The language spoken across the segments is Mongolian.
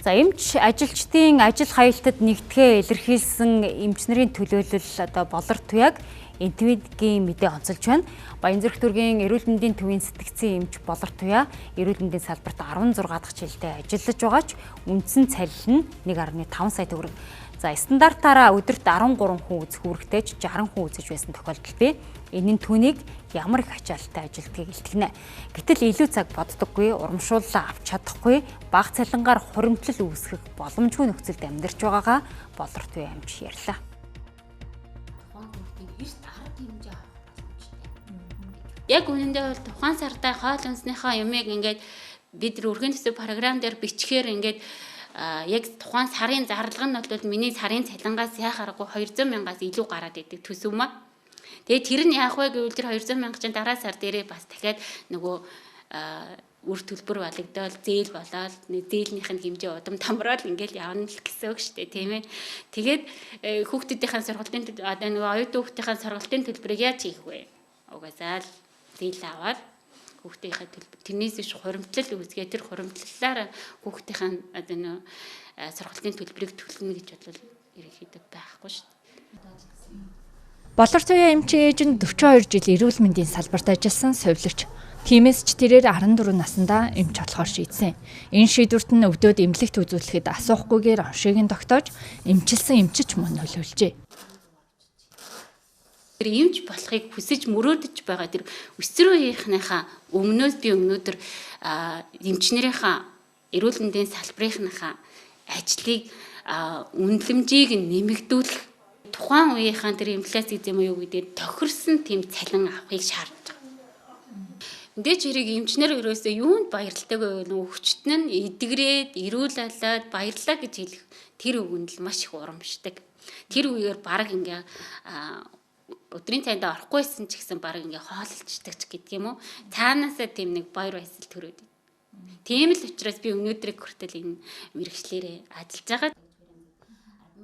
За эмч ажилчдын ажил хаялтад нэгдэхээ илэрхийлсэн эмч нарын төлөөлөл одоо Болор Туяаг НТВ-гийн мэдээ онцолж байна. Баянзүрх дүүргийн эрүүл мэндийн төвийн сэтгцийн эмч Болор Туяа эрүүл мэндийн салбарт 16 дахь жилдээ ажиллаж байгаа ч үндсэн цалин нь 1.5 сая төгрөг. За стандартаараа өдөрт 13 хүн үзэх үүрэгтэй ч 60 хүн үзэж байсан тохиолдол бий. Энэ нь түүнийг ямар их ачаалттай ажилтгийг илтгэнэ. Гэтэл илүү цаг боддоггүй, урамшууллаа авч чадахгүй, бага цалингаар хуримтлал үүсгэх боломжгүй нөхцөлд амьдарч байгаагаа Болор Туяа эмч ярьлаа. Яг үнэндээ бол тухайн сардаа хоол хүнснийхээ юмыг ингээд бид нар өргөн төсөв програм дээр бичгээр ингээд яг тухайн сарын зарлага нь бол миний сарын цалингаас яах аргагүй 200 мянгаас илүү гараад идэг төсөв маа. Тэгээ тэр нь яах вэ гэвэл тэр 200 мянга чинь дараа сар дээрээ бас дахиад нөгөө үр төлбөр балагдвал зээл болоод зээлнийх нь хэмжээ удам томроод ингээл явна л гэсэн үг шүү дээ, тийм ээ. Тэгээд хүүхдүүдийн сургалтын одоо нөгөө оюутан хүүхдийн сургалтын төлбөрийг яаж хийх вэ? Угаасаа л зээл аваад хүүхдийнхээ төлбөр тэрнээс биш хуримтлал үүсгээ тэр хуримтлалаар хүүхдийн одоо нөгөө сургалтын төлбөрийг төлнө гэж бодлол ерөнхийдөө байхгүй шүү дээ. Болор Туяа эмчийн ээж нь 42 жил эрүүл мэндийн салбарт ажилласан сувилагч. Тиймээс ч тэрээр 14 наснда эмч болохоор шийдсэн. Энэ шийдвэрт нь өвдөөд эмнэлэгт үзүүлэхэд асуухгүйгээр оншийг нь тогтоож эмчилсэн эмчич мөн нөлөөлжээ. Тэр эмч болохыг хүсэж мөрөөдөж байгаа тэр өсвөр үеийнхнийхаа өмнөөс би өнөөдөр эмчнэрийнхаа эрүүл мэндийн салбарынхаа ажлыг үнэлэмжийг нэмэгдүүлэх тухайн үеийнхаа тэр инфляц гэдэг юм уу гэдэг тохирсон тийм цалин авахыг шаардж байгаа. Мэдээж хэрэг эмчнэр ерөөсөө юунд баярлалтай вэ гэвэл өвчтөн нь эдгрээд эрүүл алаад баярлаа гэж хэлэх тэр үгэнд л маш их урамшдаг. Тэр үеэр баг ингээ өдрийн цайндаа орохгүйсэн ч гэсэн баг ингээ хоололчдаг ч гэдэг юм уу. Цаанаасаа тийм нэг баяр баясгал төрөөд. Тийм л учраас би өнөөдрийг хүртэл энэ мэргэжлээрээ ажиллаж байгаа.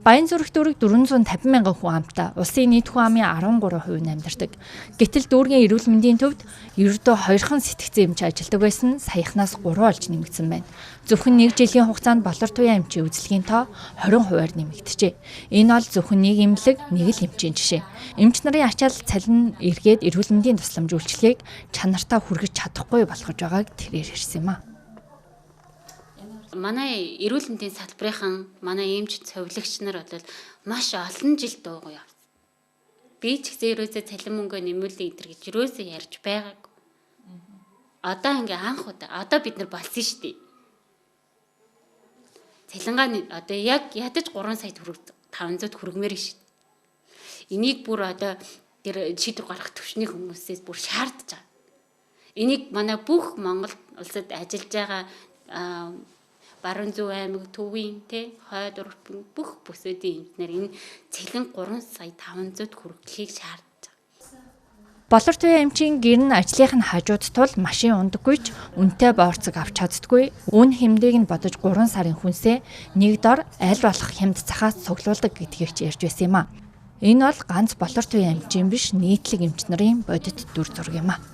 Баянзүрх дүүрэг 450 мянган хүн амтай улсын нийт хүн амын 13% нь амьдардаг. Гэтэл дүүргийн эрүүл мэндийн төвд ердөө 2хан сэтгцэн эмч ажилладаг байсан саяхнаас 3 олж нэмэгдсэн байна. Зөвхөн нэг жилийн хугацаанд Болор Туяа эмчийн үзлэгийн тоо 20%-аар нэмэгджээ. Энэ бол зөвхөн нэг эмнэлэг, нэг л эмчийн жишээ. Эмч нарын ачаал цалин эргээд эрүүл мэндийн тусламж үйлчилгээг чанартай хүргэж чадахгүй болгож байгааг тэрээр ярьсан юм а. Манай эрүүл мэндийн салбарынхан манай эмч цовилагч нар бол маш олон жил дуугүй явсан. Би ч гэсэн ерөөсөө цалин мөнгөө нэмүүлээ энэ гэж ерөөсөө ярьж байгаагүй. Одоо ингээ анх удаа одоо бид нар болсон шүү дээ. Цалингаа одоо яг ядаж 3 сая төгрөг 500 хүргмээр шүү дээ. Энийг бүр одоо тэр шийдвэр гаргах түвшний хүмүүсээс бүр шаардж байгаа. Энийг манай бүх Монгол улсад ажиллаж байгаа Баруун зүүн аймаг, Төвийн, тэ хойд урван бүх бүсүүдийн эмчнэр энэ цалин 3 сая 500 хүргэлийг шаардж байгаа. Болор Туяа эмчийн гэр нь ажлынх нь хажууд тул машин ундаггүй ч үнэтэй боорцог авч чаддаггүй. Үн хэмдээг нь бодож 3 сарын хүнсээ нэг дор аль болох хямд захаас цуглуулдаг гэдгийг ч ярьж байсан юм а. Энэ бол ганц Болор Туяа эмчийн биш нийтлэг эмч нарын бодит дүр зураг юм а.